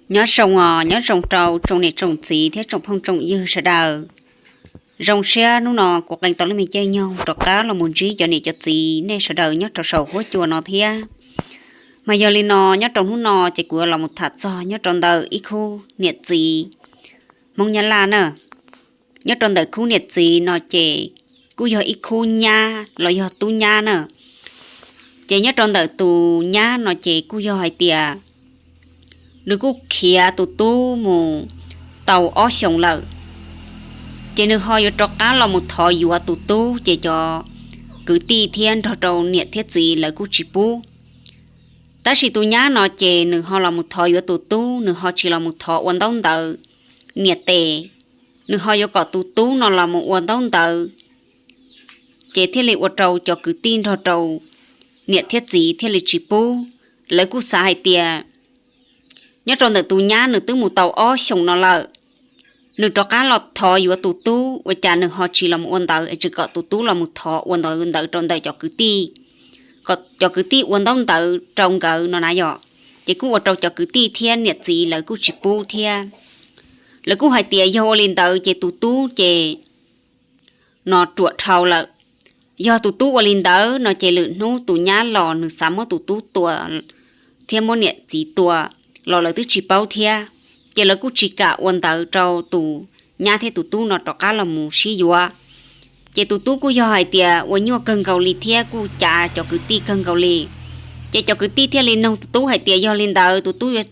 Nyob zoo os, nyob zoo rau tsoom niam tsoom txiv thiab tsoom phooj tsoom ywg sawv daws. Zoo siab hnub no kuv qee tau lub me caij nyoog rov qab los mus ntsib cov niam cov txiv nej sawv daws nyob rau saum huab cua no thiab. Mas yog li no, nyob rau hnub no ces kuv yuav los mus tham txog nyob rau ntawm ib khub niam txiv Hmoob Nyab Laj na. Nyob rau ntawm khub niam txiv no ces kuj yog ib khub nyab los yog tub nyab na. Ces nyob rau ntawm tus nyab no ces kuj yog hais tias nws kuj khiav tus tub mus tau ob xyoos lawm. Ces nws ho yuav rov qab los mus thov yuav tus tub, ces cov kwv tij thiab nrog rau niam thiab txiv lawv kuj tsis pub. Tab sis tus nyab no ces nws ho los mus thov yuav tus tub, nws ho tsis los mus thov ua ntaub ntawv niam tes, nws ho yuav kom tus tub no los mus ua ntaub ntawv. Ces thiaj li ua rau cov kwv tij nrog rau niam thiab txiv thiaj li tsis pub. Lawv kuj xav hais tias nyob rau ntawm tus nyab nws twb mus tau ob xyoos no lawm, nws rov qab los thov yuav tus tub, ua cas nws ho tsis los mus ua ntawv es tsis kom tus tub los mus thov ua ntawv ntawd rau ntawm cov kwv tij, kom cov kwv tij ua ntaub ntawv rau nkawd no na yom. Ces kuj ua rau cov kwv tij thiab niam txiv lawv kuj tsis pub thiab. Lawv kuj hais tias yog ua li ntawd ces tus tub ces no ruam dhau lawm. Yog tus tub ua li ntawd no ces lwm hnub tus nyab los nws xav muab tus tub tua thiab muab niam txiv tua los lawv twb tsis paub thiab. Ces lawv kuj tsis kam ua ntawv rau tus nyab thiab tus tub no rov qab los mus sib yuav. Ces tus tub kuj yog hais tias ua nyuaj kawg nkaus li thiab kuj cav cov kwv tij kawg nkaus li. Ces cov kwv tij thiaj li nug tus tub hais tias yog li ntawd tus tub yuav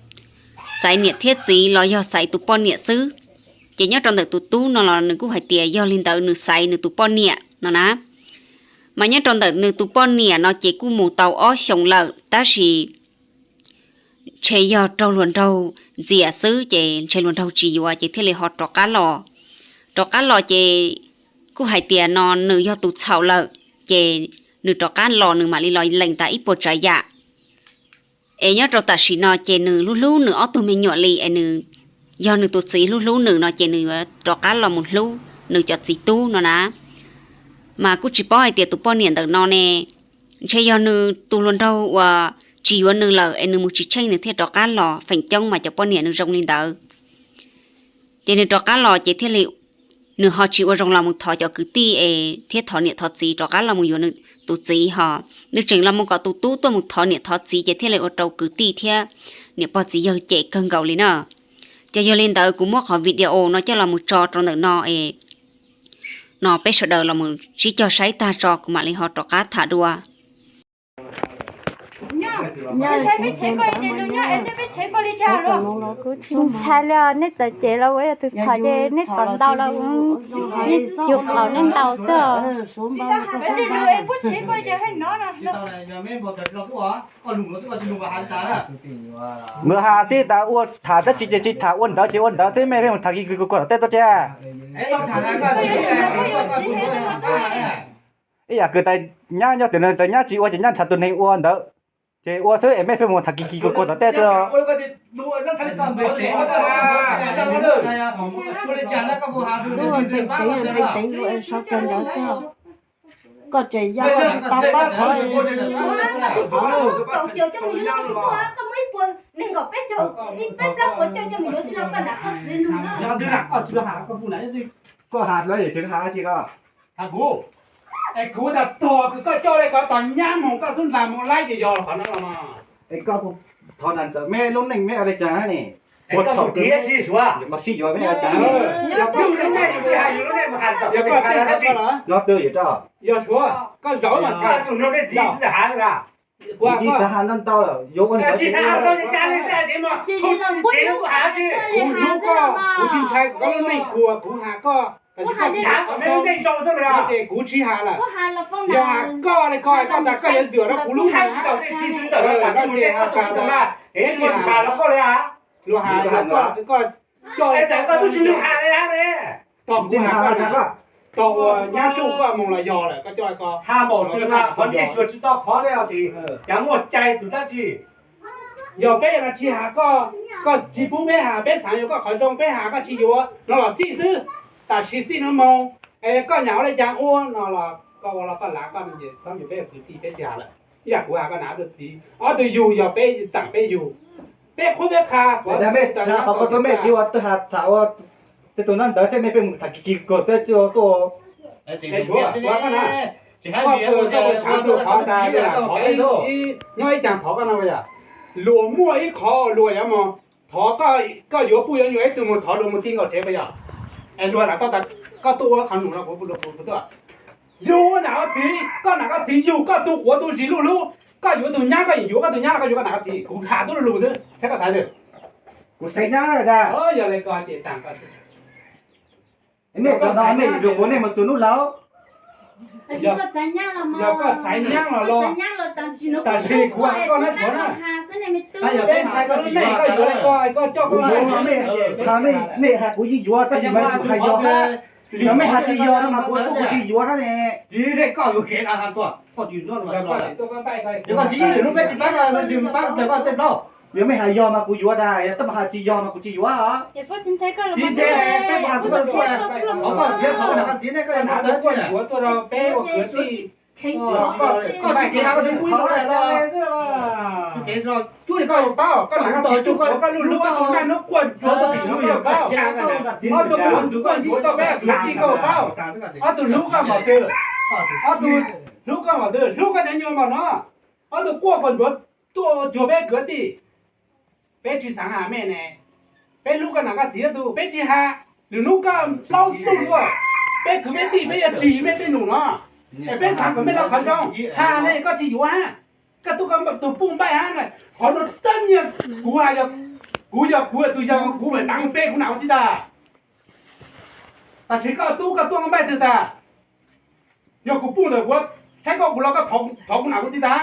xaiv niam thiab txiv los yog xaiv tus poj niam xwb. Ces nyob rau ntawm tus tub no los nws kuj hais tias yog li ntawd nws xaiv nws tus poj niam no na. Mas nyob rau ntawm nws tus poj niam no ces kuj mus tau ob xyoos lawm, tab sis ntshe yog raug hluas nraug ntxias xwb ces ntshe hluas nraug tsis yuav ces thiaj li ho rov qab los. Rov qab los ces kuj hais tias no nws yog tus txhaum lawm, ces nws rov qab los nws mam li los lees tas ib puas tsav yam. Es nyob rau tam sim no ces nws hlub hlub nws ob tug me nyuam li es nws, yog nws tus txiv hlub hlub nws no ces nws yuav rov qab los mus hlub nws cov txiv tub no na. Mas kuj tsis paub hais tias tus poj niam ntawm no ne, ntshe yog nws tus hluas nraug uas tsis yuav nws lawm es nws mus tsis tsheej nws thiaj rov qab los, feem coob mas cov poj niam nws zoo li ntawd. Ces nws rov qab los ces thiaj li nws ho tsis ua zoo los mus thov cov kwv tij es thiab thov niam thov txiv rov qab los mus yuav nws tus txiv ho. Nws tseem los mus kom tus tub tuaj mus thov niam thov txiv ces thiaj li ua rau kwv tij thiab niam pog txiv yawg cem kawg nkaus li na. Ces yog li ntawd kuv muab qhov video no coj los mus tso rau ntawm no es no peb sawv daws los mus sib cog saib tag tso kuv mam li ho rov qab tham dua. Ntshai li, nej txawm cem los ua tus txhaum ces nej txawm ntaus los nej cug qaum nej ntaus xwb. Nkawd has tib tas ua tham dab tsi ces tsis tham, ua ntawv ces ua ntawv xwb, mej pheej mus tham kis kis kuas kuas tom tej tuaj tsev. Ib yam kws tas nyab nyob tim no tas nyab tsis ua ces nyab nrhav tus neeg ua ntawd, ces ua xwb es mej pheej mus tham kis kis kuas kuas tom tej tuaj. Koj tseem yog tsis tau pab qhov. Koj has los yog tseem has tsis koj. Kuv, es kuv tas tuag kws koj coj li ko tos nyab moog koj xub ntas moog laib ces yog qhov no los mas. Es koj thov nram ntxawm meb lub neej meb ua li cas ne? Koj thaum kws thiab tsis suav, koj sib yuav meb ua cas? Yog koj tsis has, yog koj tsis has, yog suav koj zaum mas koj tsum nrog tej txiv txwv has lawm. Kuv tsis xav has ntau ntau lawm, yuav ua tsis xav has ntau tsis cas li xwb, tsev no kuv has tsis, kuv hlub koj, kuv tsis ntshai koj lub neej kuas kuv has koj. Ces kuv tsis has lawm. Yog has koj li ko koj tas koj yuav ntxuam rau kuv lub neej. Luag has koj, koj coj, tsis has, tog kuv has koj, tog uas nyab tsuj koj moog los yog lawm koj coj ko. Has npaum twg los qhov ntej tsuas tsis tau qhov ne, cas muaj cai tus dab tsi. Yog peb no tsis has koj, koj tsis pub peb has, peb xaav yuav koj qhov zoo, peb has koj tsis yuav no los xij xwb. Tam sim txij no moog, es koj nyam ua li cas ua no los koj ua los koj lav koj no ces txhob yug peb ua kwv tij peb tsis has lawm. Ib yam kuv has koj na, ob tug txiv ob tug yug yog peb taam peb yug. Peb qhuab peb qha, mej qhov ko tuaj mej tsis ua twb has tham ua, tej tus nab ntawd seb mej pheej mus tham kis kis kawg tuaj tuaj. Suav, nyob ib caag thov koj no yog, luag muaj ib qhov luag yuav mus thov, koj yuav puj yuav nyuam ib tug mus thov luag mus ti nkaus tsev puas yog? Es luag lam tau tas koj tuaj ua qhov num no kuv, yug nam koj txiv, koj nam koj txiv yug koj tug quav tug zis luj hlub, koj yuav tug nyab koj yeem yuav koj tug nyab los koj yuav koj nam koj txiv, kuv has tuaj lug xwb saib koj xaiv twg. Kuv xaiv nyab. Yog li ko ces taag koj, mej cov no mej yuav kuv nej mus txug nub laug. Yog koj xaiv nyab los los, tam sis kuv has koj na Suav na, yog peb ntshai koj tsis yuav, koj yuav li ko, koj coj koj, mej has kuv yeej yuav tab sis mas kuv has yog, yog mej has tsis yog no mas kuv kuj tsis yuav hab ne. Koj tsis yeej lwm hnub peb tsis pab, pab plaws koj tej plaub. Yog mej has yog mas kuv yuav tas, yog tab mas has tsis yog mas kuv tsis yuav. Tsis ntev peb mus has txug koj tug, thov koj txiv, thov koj nam koj txiv ne, koj yuav mus tawv tsis yuav tuaj rau peb ua kwv tij. Koj tsis kev has koj tus pub ib lub lawm los? Koj paub koj nam koj txiv tug quav koj luj hlub, koj tug naj hnub quaj ntsuag tuaj tim no koj paub. Ob tug quav ntsuag quaj ntsuag tuaj peb kwv tij koj paub. Ob tug hlub koj npaum twg? Ob tug hlub koj npaum twg? Hlub koj cov nyuas npaum no. Ob tug quaj quaj ntsuag tuaj cuag peb kwv tij. Peb tsis xaav has mej ne. Peb hlub koj nam koj txiv tug, peb tsis has. Lwm hnub koj plaub tug tuaj, peb kwv peb tij peb yuav tsim mej tej num no. Es peb xaav kom mej lug qhov zoo, has ne koj tsis yuav hab. Koj tub koj tus puj npaij hab na, qhov no tab nyiaj kuv has, kuv yog kuv tus yawg kuv mam daav pe kuv nam ua txiv tag. Tab sis koj tub koj tuaj npaij twg tag? Yog kuv puj ntawd kuv saib koj kuv los koj thov kuv nam kuv txiv tag,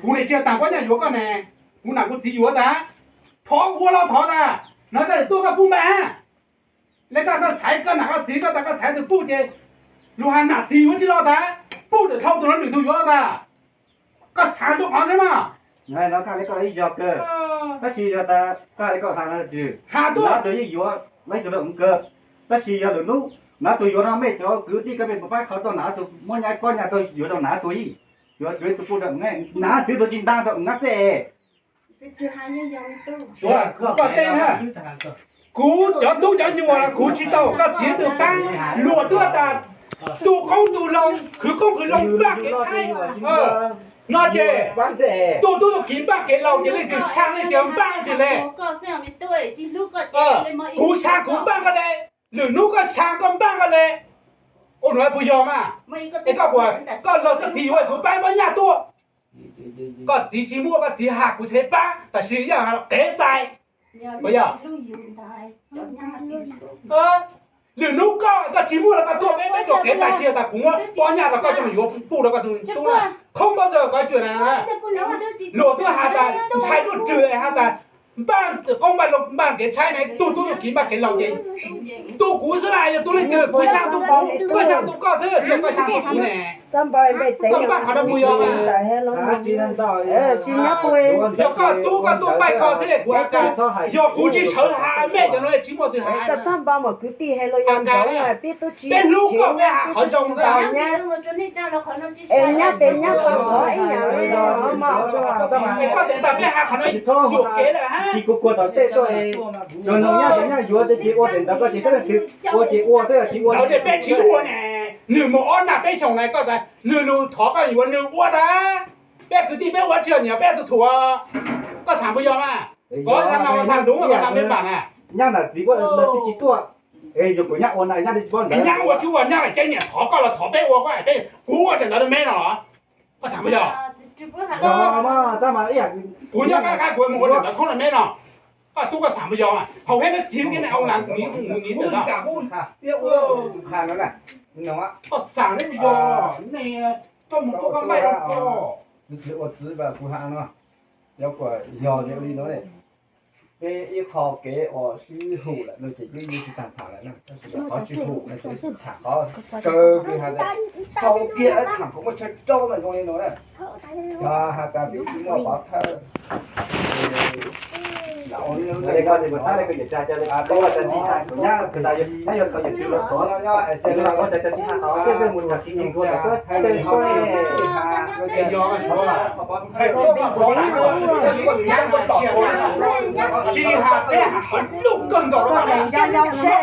kuv ne tsis taag pob nyaj yuav koj ne, kuv nam kuv txiv yuav tag, thov ua los thov tag, no koj tuaj koj puj npaij hab. Le koj, koj xaiv koj nam koj txiv, koj tas koj xaiv tus puj ces lug has nam txiv yuav tsis los tag, puj ntawm dhau tus no lwm tug yuav los tag. Koj xaav rua qhov xwb mas. Koj ib yog kawg, tab sis yog tas koj has le koj has no tsis has tuaj, yeej yuav ib tug rau kawg. Tab sis yog lwm hnub nam tug yuav no mej cov kwv tij koj mej puas pab kho tau nam tug muab nyab pob nyaj tau yuav rau nam tug ib, yuav tug ib tug puj rau nam txiv tug tsis ntaag rau nam xwb es. Kuv cov tub cov nyuam los kuv tsis tau, koj txiv tug paab luag tuaj tas tu qoob tu loo, khwv qoob khwv loo npaaj kev tshaib no ces tu tub tug kiv npaaj kev laug ces leej twg sab leej twg npaaj leej twg le. Kuv sab kuv npaaj koj le, lwm hnub koj sab koj npaaj koj le. Ua nuav puas yog mas? Es koj, koj laug koj txiv yuav kuv paab pob nyaj tuaj. Koj txiv tsis muaj koj txiv has kuv txhad paab, tab sis yog qev txais. Puas yog? Lwm hnub koj, koj tsis muaj los koj tuaj peb, peb tuaj qev txais tsis yog tas kuv muab pob nyaj rau koj coj mus yuav puj rau koj tug tub na. Khoob npaub ntawg koj cuag na. Luag twb has tas ntshai ruaj rwg has tas npaaj qoob npaaj loo npaaj kev tshaib na, tu tub tug kiv npaaj kev laug ces tu kuv xwb las, yog tu leej twg, kuv sab tu kuv, koj sab tu koj xwb, tsis yog koj sab tu kuv ne. Koj npaaj qhov no puas yog? Yog koj tub koj tuaj npaaj koj xwb kuv has tas, yog kuv tsis sawv has mej cov no tsis muaj twg has. Peb hlub koj peb has qhov zoo xwb. Es koj tes tas peb has qhov no yuam kev lawm hab. Ntawd peb tsis ua ne, nws mus ob nag peb xyoos na koj tas nws lug thov koj yuav nws ua tas, peb kwv tij peb ua tsis yog nyiam peb tug thuam, koj xaam puas yog mas? Koj thaam dlub koj thaam peb npaam na. Nyab nam txiv ua twb tsis tuaj, yog kuv nyab ua na nyab tsis paub ntawd. Nyab ua tsis ua nyab lam ceeb nyiam thov koj los thov peb ua, koj peb kuv ua tes ntawd rau meb no los? Koj xaam puas yog? Kuv nyob qab qab kuv mus ua tes ntawd thoob rau meb no. Koj tub koj xaam puas yog? Hauv peb lub tsev no, koj xaam puas yog? Koj mus ua koj nqaij rau koj. Yog kuas yog li no, peb ib qho kev uas sib hum lawm no ces yeej tsis taag thaam lawm na, tab sis qhov tsis hum no ces thaam qhov tsawg kws has tas xaus kiag thaam qhov muaj tsawg rau mas zoo li no na. Yog has tas peb tsis muaj pov thawj, Tsis has peb has lub kawg nkaus rau koj,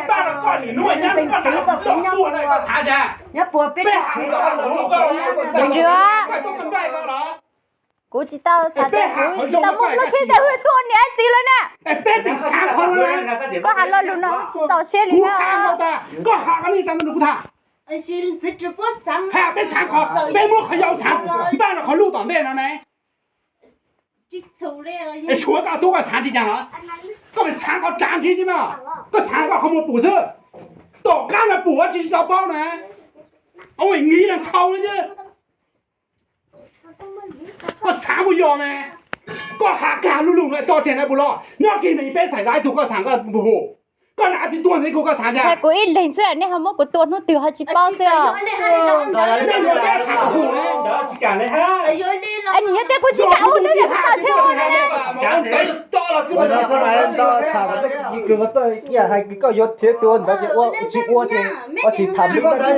pab rau koj nim nuav nyab koj nrog tuaj na koj xav cas? Peb has lub kawg, koj tuaj koj nraim koj los. Kuv tsis tau xav tias kuv tsis tau muaj lub siab tias wb tuaj niam txiv lawm na. Peb tseem xaav qhov, koj has lo lus no tsis txaus siab li na. Koj has koj ne, kuv tham. Has peb xaav qhov, peb muab qhov yau xaav npaj rau qhov luj tom ntej no ne. Es suav koj tub koj xaav tsis cas los? Koj xaav qhov tsav ntsis tsis mas, koj xaav koj qhov muag pum xwb. Tom qab no pum tsis tau paub na, ua nyiv leej sau na. Koj xaav mus yos ne, koj has kag lub lug no tso tseg na puas los? Nyob kis no peb xaiv zaj ib tug koj xaav koj mus hum, koj nam txiv tuag ntxiv kuv koj xaav cas? Kuv ib leeg xwb nej ho muab kuv tua hnub twg ho tsis paub xwb. Nws yog tias kuv tsis kam ua ntawd ces kuv txaus siab ua na. Hais koj yuav nrhiav tus ntawd ces ua tsis ua ces ua tsis tham li koj ntawd ces.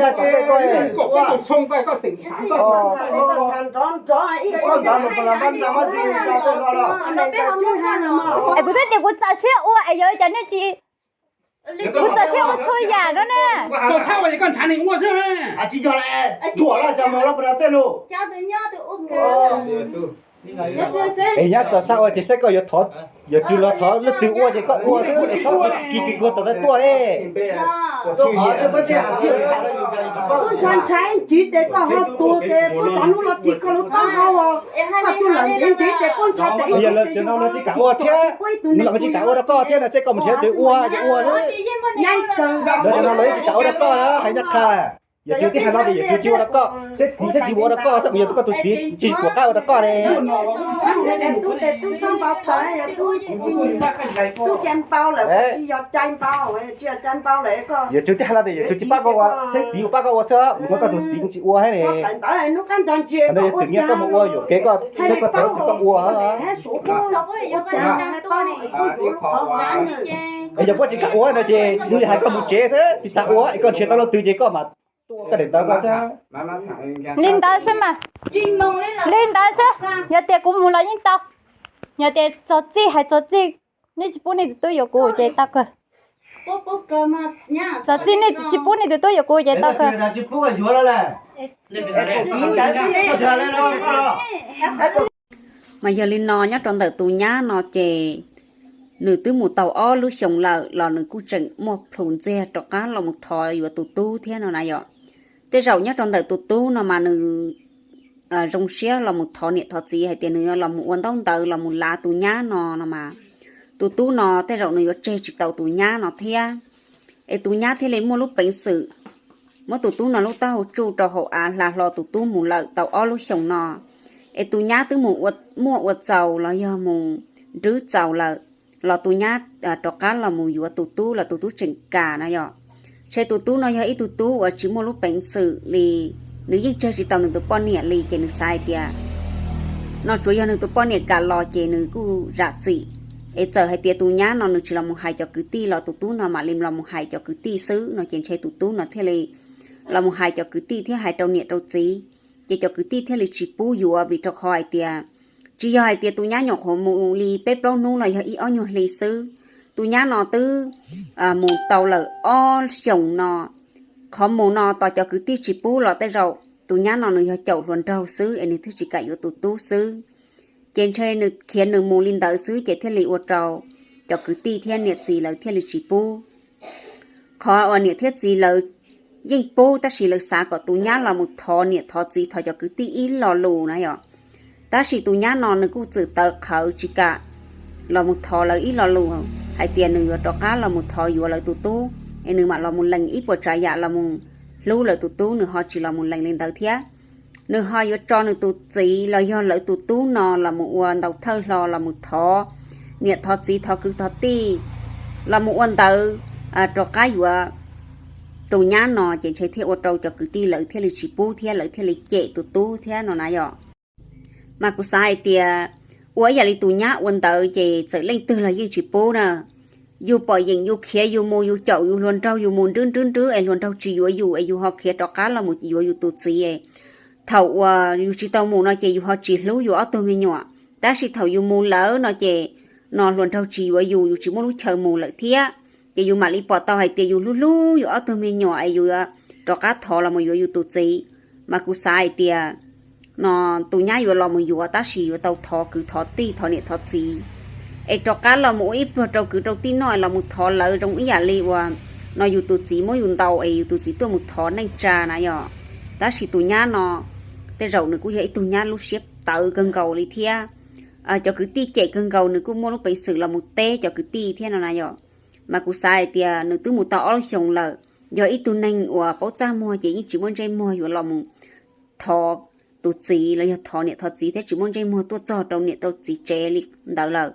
Es kuv twb tias kuv txaus siab ua es yog li cas nej tsis, kuv txaus siab ua txhua yam no ne. Koj tshab ua es koj ntshav neeg ua xwb. Es nyab txaus sab ua ces saib koj yuav thov, yuav tsum los thov leej twg ua ces koj ua xwb, txhob kis kis kuag tom ntawd tuaj ne. Koj ntshav ntshav ntsis tes koj ho tuag tes koj cov hnub los ris koj lub taub hau, koj tsuj lawm ntev ntev tes koj ntshav tes ib ntsis tes yus tsis kam ua thiab, nws los tsis kam ua rau koj thiab no, saib koj mus nrhiav tus ua ces ua xwb. Cov no los tsis kam ua rau koj, hais nyab qha. Yawm Tswv tib hais no ces yawm Tswv tsis ua rau koj, saib txiv saib txiv ua rau koj, saib kuv yog koj tus txiv tsis pom qab ua rau koj ne. Yawm Tswv tib hais no ces yawm Tswv tsis pab koj ua, saib txiv ua pab koj ua xwb, mus muab koj tus txiv tsis ua thiab ne. Qhov no yog txwm nyiaj koj mus ua yuam kev koj, saib koj tau txwm koj ua. Es yog koj tsis kam ua no ces kuv hais koj mus tsev xwb, tsis tas ua es koj nrhiav tau leej twg ces koj mam tuaj ua koj daim ntawv koj xwb. Li ntawd xwb mas. Li ntawd xwb, yog tias kuv mus los yeej tau. Yog tias txog txij hais txog txij, nej tsis pub nej tus tub yuav kuv ces tau kawg. Txog txij nej tsis pub nej tus tub yuav kuv ces tau kawg. Mas yog li no nyob rau ntawm tus nyab no ces nws twb mus tau ob lub xyoos lawm los nws kuj tseem muaj plhus ntxiag rov qab los mus thov yuav tus tub thiab no na yom. Tej zaum nyob rau ntawm tus tub no mas nws zoo siab los mus thov niam thov txiv hais tias nws yuav los mus ua ntaub ntawv los mus lav tus nyab no no mas, tus tub no tej zaum nws yuav tseg tsis tau tus nyab no thiab. Es tus nyab thiaj li muaj lub peev xwm muab tus tub no lub taub hau tsuj rau hauv av hla hlo tus tub mus lawm tau ob lub xyoos no. Es tus nyab twb mus muaj ua txaus los yog mus nrwb txaus lawm, los tus nyab rov qab los mus yuav tus tub los tus tub tseem kam no yom. Ntshe tus tub no yog ib tug tub uas tsis muaj lub peev xwm li, nws yeej tseg tsis tau nws tus poj niam li ces nws xav hais tias no tsuav yog nws tus poj niam kam los ces nws kuj zam txim. Es txawm hais tias tus nyab no nws tsis los mus hais cov kwv tij los tus tub no mam li los mus hais cov kwv tij xwb no ces ntshe tus tub no thiaj li los mus hais cov kwv tij thiab hais rau niam rau txiv. Ces cov kwv tij thiaj li tsis pub yuav vim rau qhov hais tias tsis yog hais tias tus nyab nyuam qhuav mus li peb plaub hnub los yog ib ob nyuag hli xwb. Tus nyab no twb mus tau lawm ob xyoos no. Qhov mus no tos cov kwv tij tsis pub los tej zaum tus nyab no nws yog caum hluas nraug xwb es nws thiaj tsis kam yuav tus tub xwb. Ces ntshe nws khiav nws mus li ntawd xwb ces thiaj li ua rau cov kwv tij thiab niam txiv lawv thiaj li tsis pub. Qhov uas niam thiab txiv lawv yeej pub tab sis lawv xav kom tus nyab los mus thov niam thov txiv thov cov kwv tij ib lo lus na yom. Tab sis tus nyab no nws kuj txwm tawv qhawv tsis kam los mus thov lawv ib lo lus hais tias nws yuav rov qab los mus thov yuav lawv tus tub, es nws mam los mus lees ib puas tsav yam los mus hlub lawv tus tub, nws ho tsis los mus lees li ntawd thiab. Nws ho yuav tso nws tus txiv los yog lawv tus tub no los mus ua ntaus thawj hlo los mus thov niam thov txiv thov kwv thov tij los mus ua ntawv rov qab yuav tus nyab no ces ntshe thiaj ua rau cov kwv tij lawv thiaj li tsis pub thiab lawv thiaj li cem tus tub thiab no na yom. Mas kuv xav hais tias Ua ib yam li tus nyab ua ntawd ces txawm leej twg los yeej tsis pub na. Yus pom yeem yus khiav yus mus, yus caum yus hluas nraug yus mus nrwb nrwb nrwb es hluas nraug tsis yuav yus es yus ho khiav rov qab los mus yuav yus tus txiv. Thaum uas yus tsis tau mus no ces yus ho tsis hlub yus ob tug me nyuam, tab sis thaum yus mus lawm no ces no hluas nraug tsis yuav yus, yus tsis muaj lub chaw mus lawm thiab, ces yus mam li pom tau hais tias yus hlub hlub yus ob tug me nyuam es yus yuav rov qab thov los mus yuav yus tus txiv. Mas kuv xav hais tias no tus nyab yuav los mus yuav tab sis yuav tau thov kwv thov tij thov niam thov txiv es rov qab los mus ua ib pluag rau kwv rau tij noj es los mus thov lawv zoo ib yam li uas no yus tus txiv muab yus ntaus es yus tus txiv tuaj mus thov neej tsa na yom. Tab sis tus nyab no tej zaum nws kuj yog ib tug nyab lub siab tawv kawg nkaus li thiab. Cov kwv tij cem kawg nkaus, nws kuj muaj lub peev xwm los mus teb cov kwv tij thiab no na yom. Mas kuv xav hais tias nws twb mus tau ob lub xyoos lawm, yog ib tug neeg uas paub txaj muag ces yeej tsis muaj ntsej muag yuav los mus thov tus txiv los yog thov niam thov txiv thiab tsis muaj ntsej muag tuaj txog rau niam tau txiv tsev li ntawd lawm.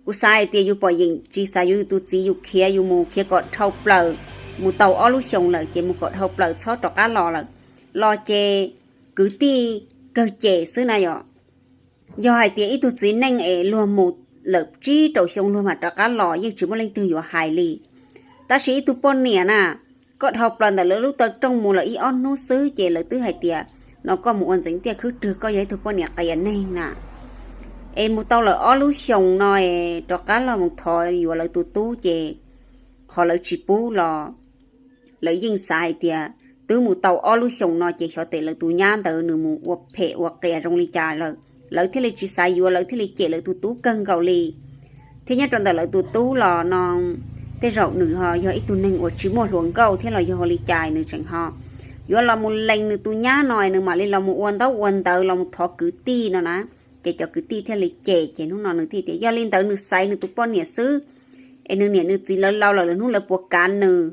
Kuv xav hais tias yus pom yeem tsis xav yuav yus tus txiv, yus khiav yus mus khiav kom dhau plaws, mus tau ob lub xyoos lawm ces mus kom dhau plaws txhob rov qab los lawm, los ces kwv tij kawg cem xwb na yom. Yog hais tias ib tug txiv neej es luag mus lawm tsib rau xyoo luag mam rov qab los yeej tsis muaj leej twg yuav hais li. Tab sis ib tug poj niam na, koj dhau plaws ntawm lawv lub taw rooj mus lawm ib ob hnub xwb ces lawv twb hais tias no koj mus ua ntxeev tiaj khwb rwg, koj yog ib tug poj niam qias neeg na. Es mus tau lawm ob lub xyoos no es rov qab los mus thov yuav lawv tus tub ces qhov lawv tsis pub los lawv yeej xav hais tias twb mus tau ob lub xyoos no ces xyov tes lawv tus nyab ntawd nws mus ua phem ua qias zoo li cas lawm, lawv thiaj li tsis xav yuav, lawv thiaj li cem lawv tus tub kawg nkaus li. Thiab nyob rau ntawm lawv tus tub los no tej zaum nws ho yog ib tug neeg uas tsis muaj hluas nkauj thiab los yog li cas nws tseem ho yuav los mus lees nws tus nyab no nws mam li los mus ua ntaub ua ntawv los mus thov kwv tij no na. Ces cov kwv tij thiaj li cem ces hnub no nws thiaj tias yog li ntawd nws xaiv nws tus poj niam xwb, es nws niam nws txiv lawv laus lawm lawv hnub lawv puas kav nws.